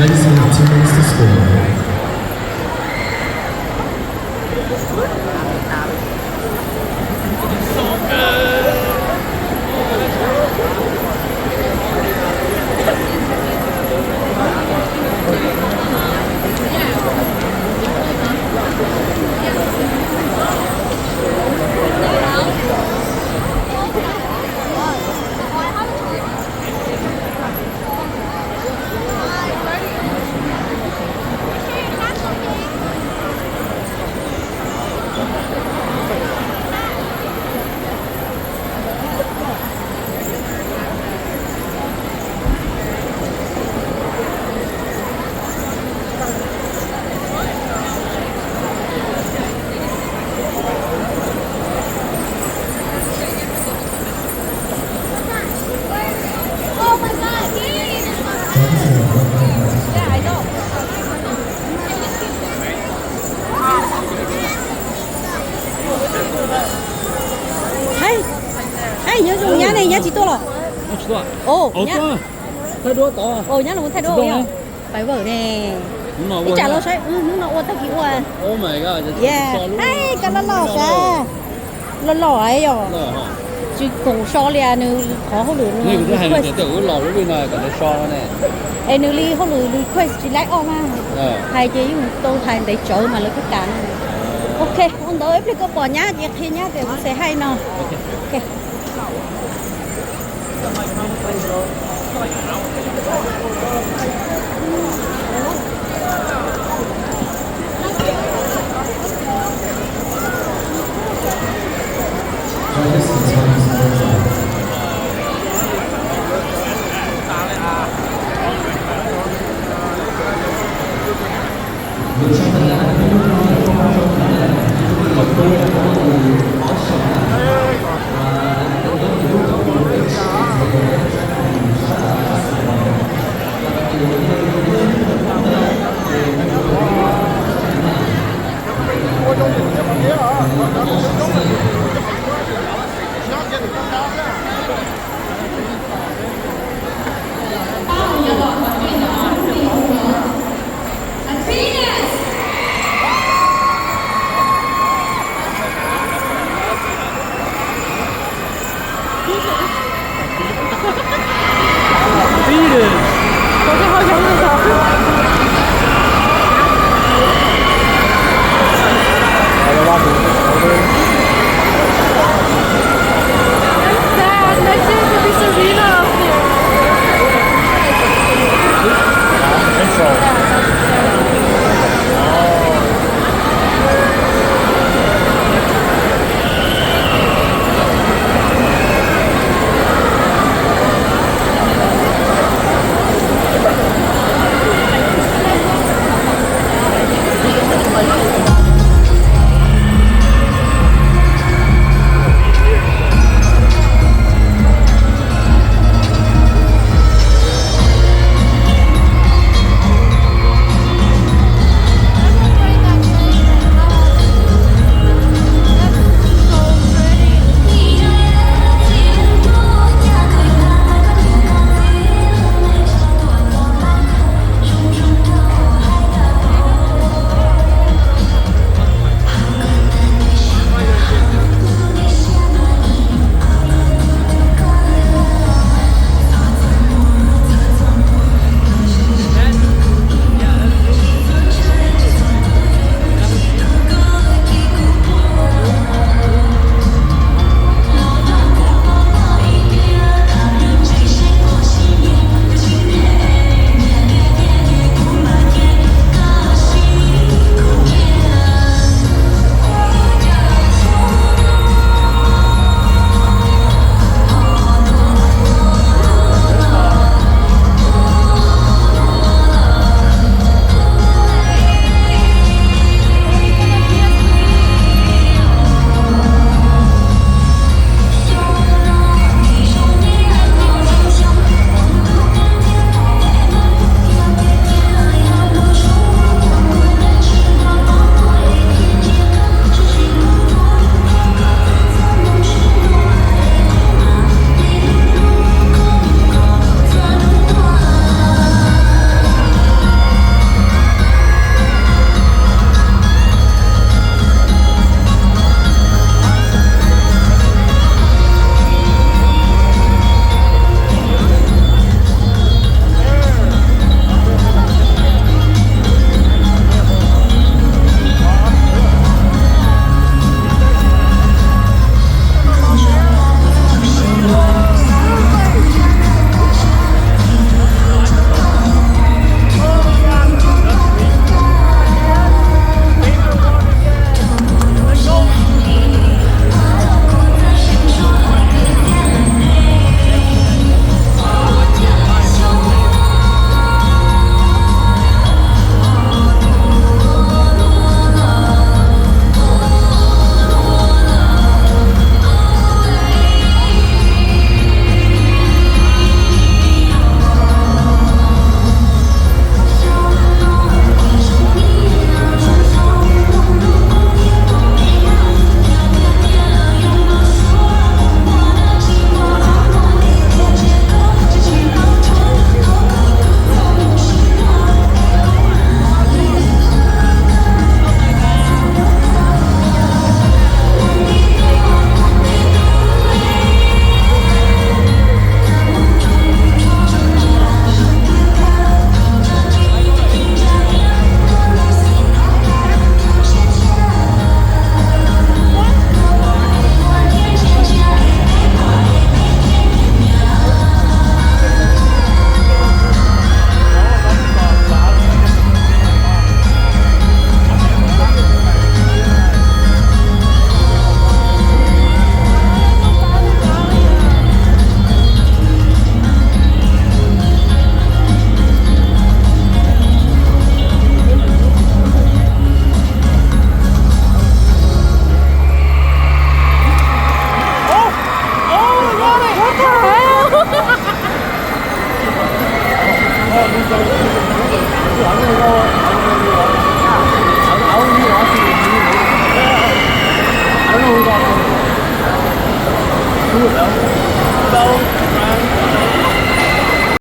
Ladies, we have two minutes to score. Hais, hais, nyob zoo, nyab ne, nyab tsis tuaj los? Ov, nyab, ov, nyab los thaij duab yog. Pais vawm ne. Ib tsam los saib, hnub no ua tag kis ua. Hais, koj loj loj sav. Loj loj yog. Tsis khoom so li, nws qhov hauj lwm no. Es nws li hauj lwm request tsis laib oj mas. Hais ces yeej tau hais ntev tsawv mas lawv kuj kam no. Ok, ua ntawd ib pliag koj pom nyab ces qhia nyab tias kuv xav hais no. Athena